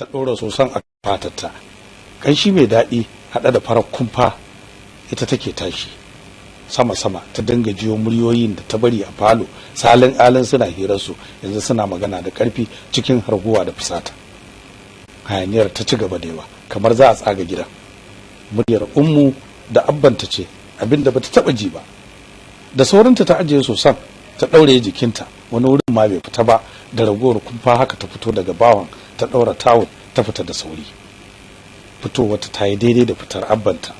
Ta ɗora soson a fatarta, ƙanshi mai daɗi haɗe da farar kumfa ita take tashi sama sama. Ta dinga jiyo muryoyin da ta bari a falo salin alin suna hirarsu, yanzu suna magana da ƙarfi cikin harguwa da fusata. Hayaniyar ta ci gaba da yawa kamar za a tsaga gidan. Muryar Ummu da abbanta ce, abinda bata taba ji ba. Da saurinta ta ajiye sosan, ta ɗaure jikinta, wani wurin ma bai fita ba da ragowar kumfa. Haka ta fito daga bawan, ta ɗaura tawul, ta fita da sauri. Fitowarta ta yi daidai da fitar abbanta.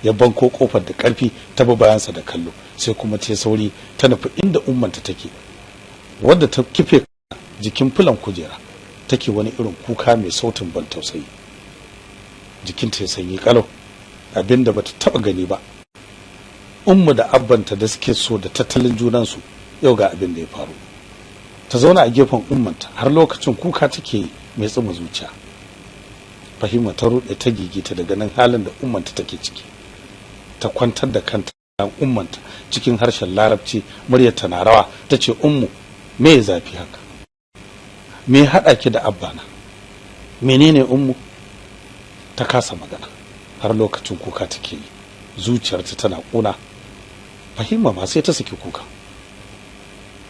Ya banko kofar da ƙarfi, ta bi bayansa da kallo, sai kuma ta sauri ta nufi inda ummanta take, wadda ta kife jikin filan kujera take wani irin kuka mai sautin ban tausayi. Jikinta ya sanyi kalau, abinda bata taba gani ba. Ummu da abbanta da suke so da tattalin junansu, yau ga abin da ya faru. Ta zauna a gefen ummanta, har lokacin kuka take yi mai tsuma zuciya. Fahima ta ruɗe, ta gigita daga nan halin da ummanta take ciki. Ta kwantar da kanta ummanta, cikin harshen Larabci, muryar ta na rawa, ta ce, "Ummu, me ya zafi haka? Me ya haɗa ki da abbana? Menene, Ummu?" Ta kasa magana, har lokacin kuka take yi, zuciyarta tana ƙuna. Fahima ma sai ta saki kuka.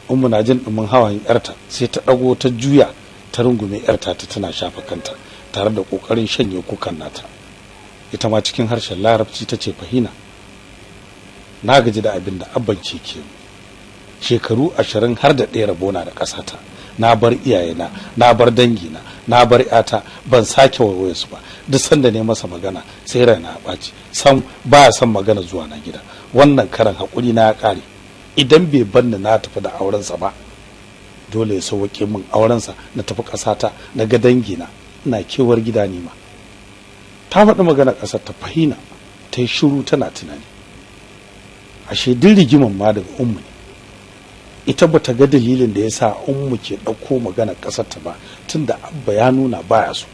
Ummu na jin ɗumin hawayen yarta, sai ta ɗago, ta juya, ta rungume yarta ta, tana shafa kanta tare da ƙoƙarin shanye kukan nata. Ita ma cikin harshen Larabci ta ce, "Fahina, na gaji da abin da abban ke ke. Shekaru 21 rabona da ƙasata. Na bar iyayena, na bar dangina, na bar yata, ban sake waiwaye su ba. Duk sanda ne masa magana sai raina ya ɓaci. Sam baya son magana zuwa na gida. Wannan karan haƙuri na ya ƙare. Idan bai banni na tafi da aurensa ba, dole ya sauwaƙe min aurensa, na tafi ƙasata na ga dangina. Ina kewar gida ne ma." Ta faɗi magana ƙasar ta. Fahina ta yi shiru tana tunani, ashe duk rigiman ma daga Ummu ne. Ita bata ga dalilin da ya sa Ummu ke ɗauko magana ƙasar ta ba, tunda Abba ya nuna baya so,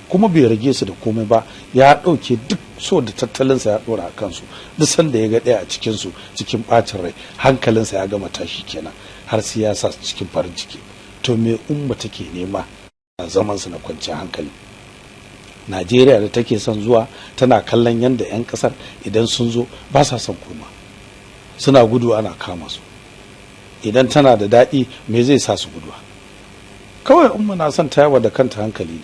kuma bai rage su da komai ba. Ya ɗauke duk so da tattalinsa ya ɗora a kansu. Duk sanda ya ga ɗaya a cikinsu cikin ɓacin rai, hankalinsa ya gama tashi kenan, har sai ya sa su cikin farin ciki. To me Umma take nema a zaman su na kwanciyar hankali? Najeriya da take son zuwa, tana kallon yadda 'yan kasar idan sun zo ba sa son koma, suna gudu ana kama su. Idan tana da daɗi, me zai sa su guduwa? Kawai Umma na son tayarwa da kanta hankali ne.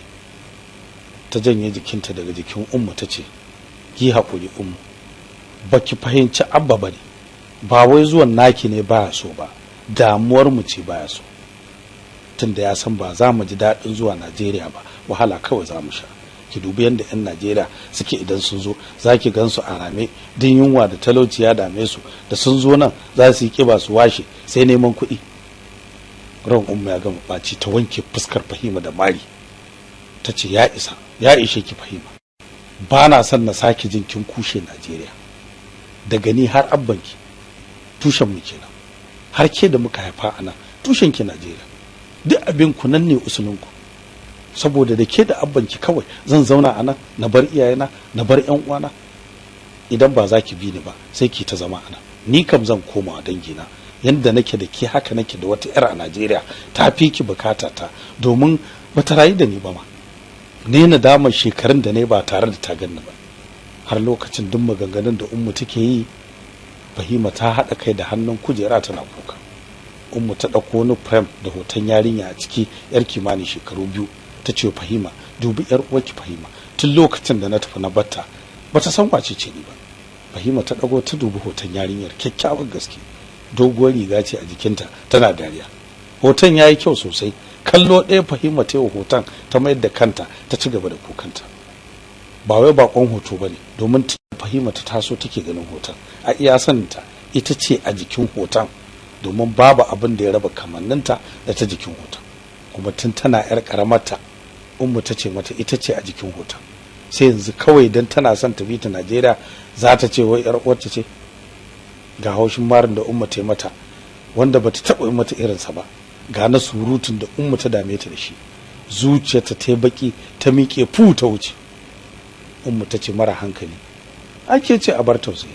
Ta janye jikinta daga jikin Umma, ta ce, "Ki haƙuri, Ummu, baki fahimci Abba bane. Ba wai zuwan naki ne baya so ba, damuwar mu ce baya so, tunda ya san ba za mu ji daɗin zuwa Najeriya ba, wahala kawai za mu sha. Ki dubi yadda 'yan Najeriya suke idan sun zo, za ki gan su a rame, din yunwa da talauci ya dame su. Da sun zo nan za su yi kiba su washe, sai neman kuɗi." Ran Umma ya gama ɓaci, ta wanke fuskar Fahima da mari, ta ce, "Ya isa, ya ishe ki, Fahima. Ba na son na sake jin kin kushe Najeriya. Daga ni har abbanki, tushen mu kenan. Har ke da muka haifa a nan, tushen ki Najeriya. Duk abin ku nan ne usulinku. Saboda da ke da abbanki kawai zan zauna a nan na bar iyayena, na bar yan uwana? Idan ba za ki bi ni ba, sai ki ta zama a nan. Ni kam zan koma dangina. Yanda nake da ke, haka nake da wata yar a Najeriya, ta fi ki bukata ta, domin bata rayu da ni ba ma. Ne na dama shekarun da ne ba tare da ta ganni ba." Har lokacin duk maganganun da Ummu take yi, Fahima ta haɗa kai da hannun kujera tana kuka. Ummu ta ɗauko wani frame da hoton yarinya a ciki, yar kimanin shekaru 2, ta ce, "Fahima, dubi yar uwarki. Fahima, tun lokacin da na tafi na batta, bata san wace ce ni ba." Fahima ta ɗago ta dubi hoton yarinyar, kyakkyawar gaske, doguwar riga ce a jikinta, tana dariya. Hoton ya yi kyau sosai. Kallo ɗaya Fahima ta yi hoton, ta mayar da kanta, ta ci gaba da kukanta. Ba wai bakon hoto ba ne, domin Fahima ta taso take ganin hoton. A iya saninta, ita ce a jikin hoton, domin babu abin da ya raba kamanninta da ta jikin hoton. Kuma tun tana yar karamarta Ummu ta ce mata ita ce a jikin hoton. Sai yanzu kawai dan tana son ta bi ta Najeriya, za ta ce wai yar uwarta ce. Ga haushin marin da Umma ta yi mata, wanda bata taɓa yi mata irinsa ba, ga na surutun da Umma ta dame ta da shi. Zuciyarta ta yi baki, ta miƙe fu ta wuce. Ummu ta ce, "Mara hankali, ake ce a bar tausayi.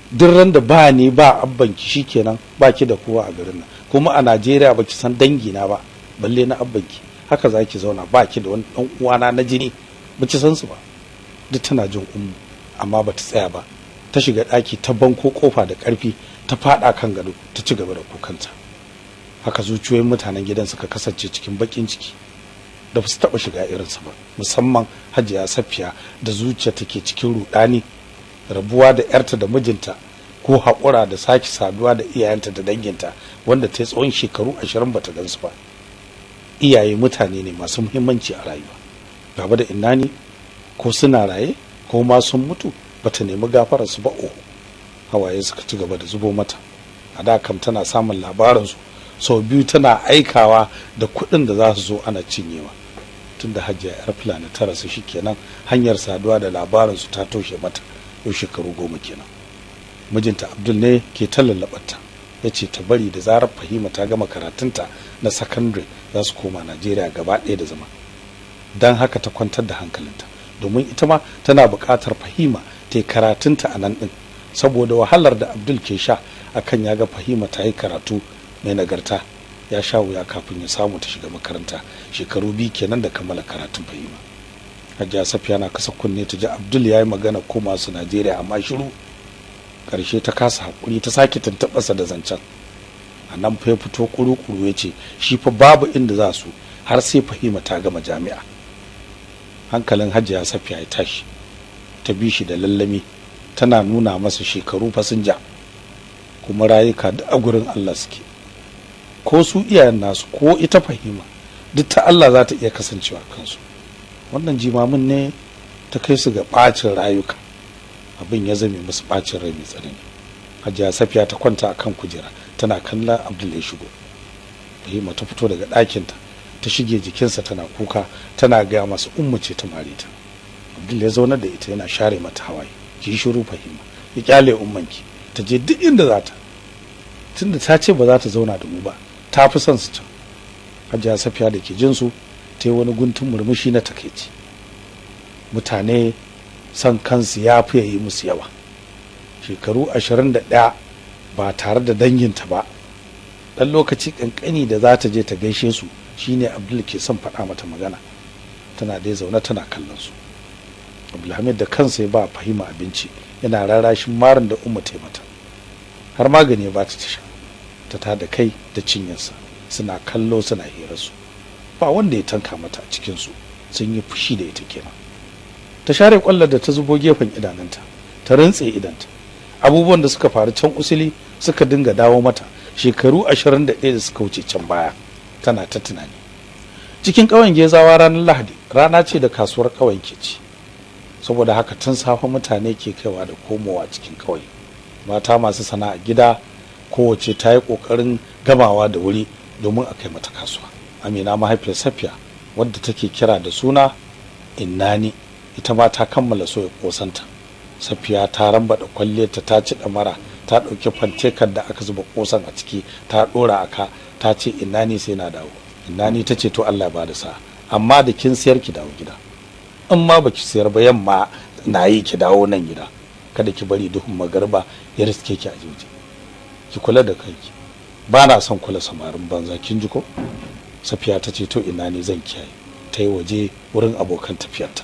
Duk ran da ba ni ba abbanki, shikenan, ba ki da kowa a garin nan. Kuma a Najeriya baki san dangi na ba, balle na abbanki. Haka zaki zauna baki da wani dan uwana na jini, baki san su ba. Duk tana jin Ummu, amma bata tsaya ba. Ta shiga daki, ta banko kofa da karfi, ta fada kan gado, ta ci gaba da kukanta. Haka zuciyoyin mutanen gidan suka kasance cikin bakin ciki da su taba shiga irinsa ba, musamman Hajiya Safiya da zuciya take cikin rudani, rabuwa da yarta da mijinta ko haƙura da sake saduwa da iyayenta da danginta wanda ta yi tsawon shekaru 20 bata gansu ba. Iyaye mutane ne masu muhimmanci a rayuwa. Baba da Innani ko suna raye ko ma sun mutu, bata nemi gafarar su ba. Oho, hawaye suka ci gaba da zubo mata. A da kam tana samun labarin su sau biyu, tana aikawa da kuɗin da za su zo ana cinyewa. Tunda Hajiya yar Fulani ta rasu shikenan, hanyar saduwa da labarin su ta toshe mata yau shekaru 10 kenan. Mijinta Abdul ne ke ta lallabarta, yace ta bari da zarar Fahima ta gama karatunta na secondary za su koma Najeriya gaba ɗaya da zama. Dan haka ta kwantar da hankalinta, domin ita ma tana buƙatar Fahima ta yi karatunta a nan ɗin, saboda wahalar da Abdul ke sha akan ya ga Fahima ta yi karatu mai nagarta. Ya sha wuya kafin ya samu ta shiga makaranta, shekaru 2 kenan da kammala karatun Fahima. Hajiya Safiya na kasa kunne ta ji Abdul ya yi magana koma su Najeriya, amma shiru. Karshe ta kasa hakuri, ta sake tuntuɓarsa da zancen. A nan fa ya fito kuru-kuru ya ce shi fa babu inda za su har sai Fahima ta gama jami'a. Hankalin Hajiya Safiya ya tashi, ta bi shi da lallami, tana nuna masa shekaru fasinja kuma rayuka duk a gurin Allah suke. Ko su iyayen nasu ko ita Fahima duk ta Allah za ta iya kasancewa kansu. Wannan jimamin ne ta kai su ga ɓacin rayuka. Abin ya zame musu ɓacin rai mai tsanani. Hajiya Safiya ta kwanta a kan kujera tana kallon Abdul ya shigo. Fahima ta fito daga ɗakinta ta shige jikinsa tana kuka, tana gaya masa Ummu ce ta mare ta. Abdul ya zaunar da ita yana share mata hawaye. Ki shiru Fahima, ki kyale ummanki ta je duk inda za ta, tunda ta ce ba za ta zauna da mu ba, ta fi son su can. Hajiya Safiya da ke jin su ta yi wani guntun murmushi na takaici. Mutane son kansu ya fiye yi musu yawa. Shekaru 21 ba tare da danginta ba, ɗan lokaci ƙanƙani da za ta je ta gaishe su shine Abdul ke son faɗa mata magana. Tana dai zaune tana kallon su. Abdulhamid da kansa ya ba Fahima abinci, yana rarrashin marin da Ummu ta mata, har magani ya ba ta sha. Ta tada kai da cinyarsa, suna kallo suna hirarsu. Ba wanda ya tanka mata a cikin su, sun yi fushi da ita kenan. Ta share kwallar da ta zubo gefen idanunta, ta rintse idanta. Abubuwan da suka faru can usuli suka dinga dawo mata shekaru 21 da suka wuce can baya. Tana ta tunani. Cikin ƙauyen Gezawa ranar Lahadi rana ce da kasuwar ƙauyen ke ci, saboda haka tun safe mutane ke kaiwa da komowa cikin ƙauye. Mata masu sana'a gida kowace ta yi ƙoƙarin gamawa da wuri domin a kai mata kasuwa. Amina mahaifiyar Safiya, wadda take kira da suna Innani, ita ma ta kammala soya kosanta. Safiya ta rambaɗa kwalliyarta, ta ci ɗamara, ta ɗauki fantekar da aka zuba kosan a ciki, ta ɗora a ka, ta ce Innani sai na dawo. Innani ta ce to Allah ya bada sa'a, amma da kin siyar ki dawo gida, in ma baki siyar ba yamma na yi ki dawo nan gida, kada ki bari duhun magarba ya riske ki a juji. Ki kula da kanki, ba na son kula samarin banza, kin ji ko? Safiya ta ce to Innani zan kiyaye. Ta yi waje wurin abokan tafiyarta.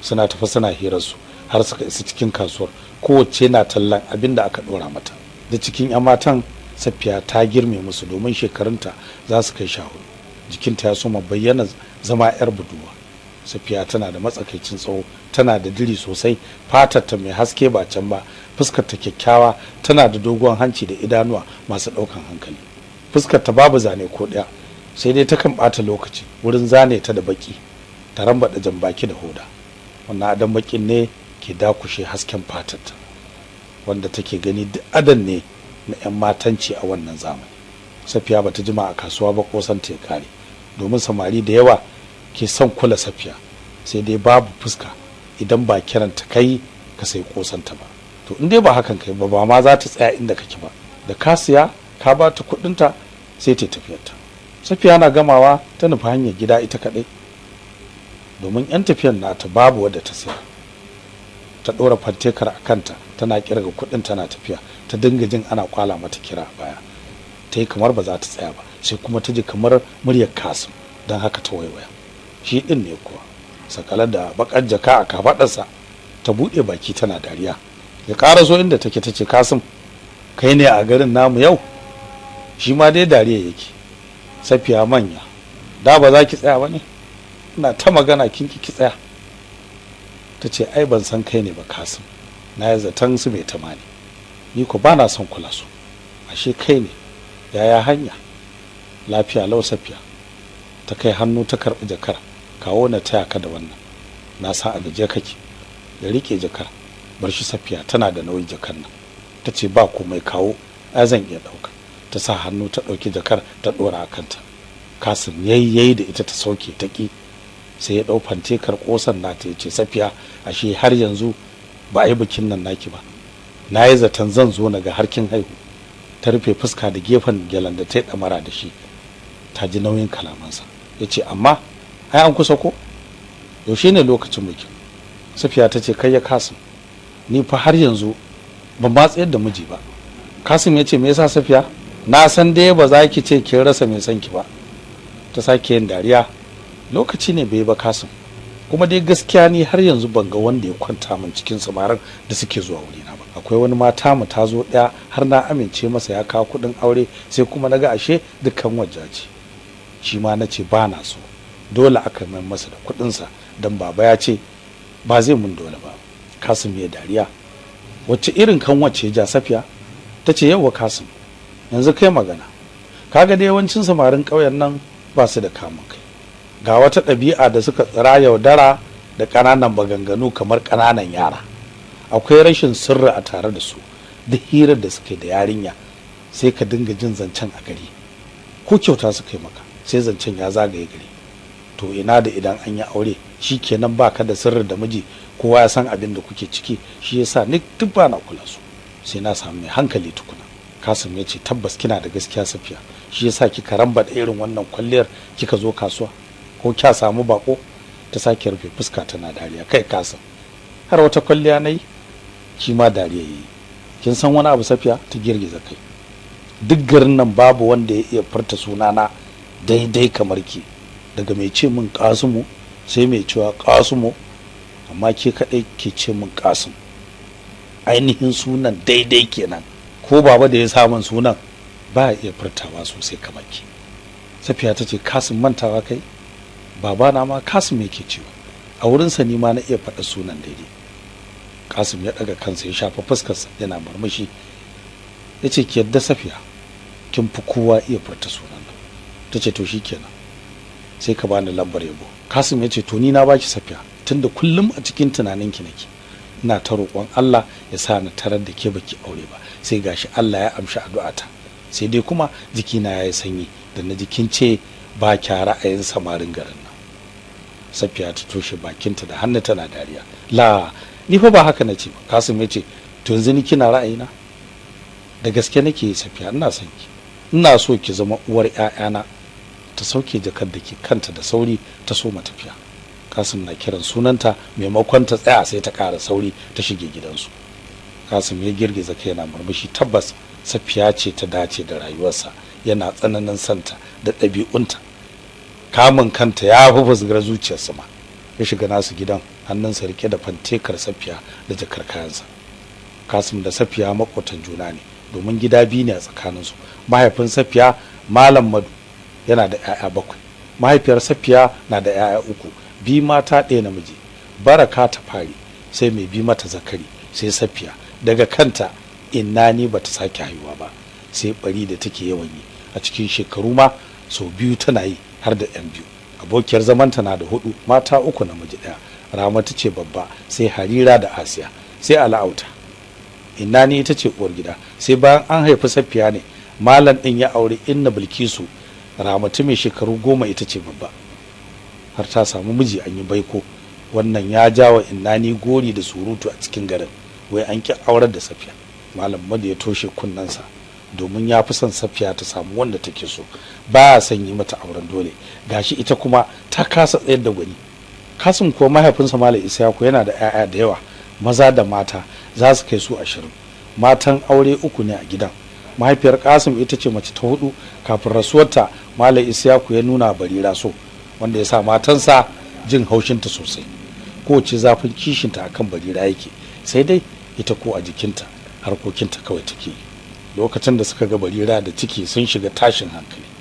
Suna tafi suna hirarsu har suka isa cikin kasuwar. Kowace na tallan abin da aka dora mata. Da cikin 'yan matan Safiya ta girme musu domin shekarunta za su kai 14. Jikinta ya soma bayyana zama 'yar budurwa. Safiya tana da matsakaicin tsawo, tana da diri sosai, fatarta mai haske ba can ba, fuskarta kyakkyawa, tana da dogon hanci da idanuwa masu ɗaukan hankali. Fuskarta babu zane ko ɗaya, sai dai takan ɓata lokaci wurin zane ta da baki, ta rambaɗa jan baki da hoda. Wannan adon bakin ne ke dakushe hasken fatarta, wanda take gani duk adon ne na 'yan matanci a wannan zamani. Safiya bata jima a kasuwa ba kosanta ya kare, domin samari da yawa ke son kula Safiya, sai dai babu fuska idan ba kiranta kai ka sai kosanta ba. To in dai ba hakan kai ba, ba ma za ta tsaya inda kake ba. Da ka siya ka ba ta kuɗinta sai ta tafiyarta. Safiya na gamawa ta nufi hanyar gida ita kaɗai, domin 'yan tafiyar nata babu wadda ta siya. Ta ɗora fantekar a kanta tana kirga kuɗin tana tafiya, ta dinga jin ana kwala mata kira a baya. Ta yi kamar ba za ta tsaya ba, sai kuma ta ji kamar muryar Kasim. Don haka ta waiwaya. Shi ɗin ne kuwa, sakalar da bakar jaka a kafaɗarsa, ta buɗe baki tana dariya. Ya ƙaraso inda take, ta ce, "Kasim, kai ne a garin namu yau?" Shi ma dai dariya yake. "Safiya manya, da ba za ki tsaya ba ne? Ina ta magana kin ki tsaya." Ta ce, "Ai ban san kai ne ba Kasim, na yi zaton su mai tamani, ni ko ba na son kula su, ashe kai ne. Yaya hanya?" "Lafiya lau Safiya." Ta kai hannu ta karɓi jakar. "Kawo na taya ka da wannan, na san a gaje kake." Ya rike jakar. "Bar shi Safiya, tana da nauyi jakar nan." Ta ce, "Ba komai, kawo, ai zan iya ɗauka." Ta sa hannu ta ɗauki jakar ta ɗora a kanta. Kasim yayi yayi da ita ta sauke, ta ƙi. Sai ya ɗau fantekar ƙosan nata, ya ce, "Safiya, ashe har yanzu ba a yi bikin nan naki ba? Na yi zaton zan zo na ga har kin haihu." Ta rufe fuska da gefen gyalen da ta yi ɗamara da shi, ta ji nauyin kalamansa. Ya ce, "Amma ai an kusa ko? Yaushe ne lokacin bikin?" Safiya ta ce, "Kai ya Kasim, ni fa har yanzu ban ma tsayar da miji ba." Kasim ya ce, "Me yasa Safiya? Na san dai ba za ki ce kin rasa mai son ki ba." Ta sake yin dariya. "Lokaci ne bai ba Kasim, kuma dai gaskiya ni har yanzu ban ga wanda ya kwanta min cikin samarin da suke zuwa wurina ba. Akwai wani mata mu ta zo ɗaya, har na amince masa, ya kawo kuɗin aure, sai kuma naga ashe dukkan wajja ce. Shi ma na ce ba na so, dole aka mai masa da kuɗinsa, don baba ya ce ba zai mun dole ba." Kasim ya dariya. "Wacce irin kan wacce ja Safiya?" Ta ce, "Yauwa Kasim, yanzu kai magana. Kaga da yawancin samarin ƙauyen nan ba su da kamun kai, ga wata ɗabi'a da suka tsira, yaudara da ƙananan maganganu kamar ƙananan yara. Akwai rashin sirri a tare da su. Duk hirar da suka yi da yarinya sai ka dinga jin zancen a gari. Ko kyauta suka yi maka, sai zancen ya zagaye gari. To ina da idan an yi aure? Shikenan, baka da sirri da miji, kowa ya san abin da kuke ciki. Shi yasa ni duk ba na kula su, sai na samu mai hankali tukuna." Kasim ya ce, "Tabbas kina da gaskiya Safiya. Shi yasa kika ramba da irin wannan kwalliyar kika zo kasuwa, ko kya samu bako?" Ta sake rufe fuska tana dariya. "Kai Kasim, har wata kwalliya nayi?" Shi ma dariya yayi. "Kin san wani abu Safiya?" Ta girgiza kai. "Duk garin nan babu wanda ya iya furta sunana daidai kamar ki. Daga mai ce min Kasimu sai mai cewa Kasimu, amma ke kaɗai ke ce min Kasim. Ainihin sunan daidai kenan. Ko baba da ya samun sunan ba ya iya furtawa sosai kamar ki." Safiya ta ce, "Kasim, mantawa kai, babana ma Kasim yake cewa. A wurinsa ni ma na iya faɗa sunan daidai." Kasim ya ɗaga kansa ya shafa fuskarsa yana murmushi. Ya ce, "Ki yadda Safiya, kin fi kowa iya furta sunan nan." Ta ce, "To shikenan, sai ka bani lambar yabo." Kasim ya ce, "To ni na baki Safiya, tunda kullum a cikin tunaninki nake. Ina ta roƙon Allah ya sa na tarar da ke baki aure ba, sai gashi Allah ya amshi addu'ata. Sai dai kuma jikina ya yi sanyi da na jikin ce ba kya ra'ayin samarin garin nan." Safiya ta toshe bakinta da hannu tana dariya. "La, ni fa ba haka na ce ba." Kasim ya ce, "To yanzu ni kina ra'ayina? Da gaske nake Safiya, ina son ki, ina so ki zama uwar ƴaƴana." Ta sauke jakar da ke kanta da sauri ta soma tafiya. Kasim na kiran sunanta, maimakon ta tsaya sai ta ƙara sauri ta shige gidansu. Kasim ya girgiza kai yana murmushi. Tabbas Safiya ce ta dace da rayuwarsa. Yana tsananin santa da ɗabi'unta, kamun kanta ya fi fusgar zuciyarsa ma. Ya shiga nasu gidan, hannunsa rike da fantekar Safiya da jakar kayansa. Kasim da Safiya makotan juna ne, domin gida biyu ne a tsakaninsu. Mahaifin Safiya, Malam Madu, yana da 'ya'ya 7. Mahaifiyar Safiya na da 'ya'ya 3, 2 mata, 1 namiji. Baraka ta fari, sai mai bi mata Zakari, sai Safiya. Daga kanta Inna ni bata sake haihuwa ba, sai bari da take yawan yi. A cikin shekaru ma sau 2 tana yi, har da 'yan 2. Abokiyar zamanta na da 4, mata 3, namiji 1. Ramatu ce babba, sai Harira da Asiya, sai Ala'auta. Inna ni ita ce uwar gida. Sai bayan an haifi Safiya ne malam din ya aure Inna Bilkisu. Ramatu mai shekaru 10 ita ce babba, har ta samu miji an yi baiko. Wannan ya jawa Inna ni gori da surutu a cikin garin, wai an ki aurar da Safiya. Malam Madu ya toshe kunnensa, domin ya fi son Safiya ta samu wanda take so, baya son yi mata auren dole. Gashi ita kuma ta kasa tsayar da gwani. Kasim kuwa, mahaifinsa Malam Isiyaku yana da 'ya'ya da yawa, maza da mata, za su kai su 20. Matan aure 3 ne a gidan. Mahaifiyar Kasim ita ce mace ta 4. Kafin rasuwarta, Malam Isiyaku ya nuna Barira so. Wanda ya sa matansa jin haushinta sosai. Kowace zafin kishinta akan Barira yake, sai dai ita ko a jikinta, harkokinta kawai take yi. Lokacin da suka ga Barira da ciki, sun shiga tashin hankali.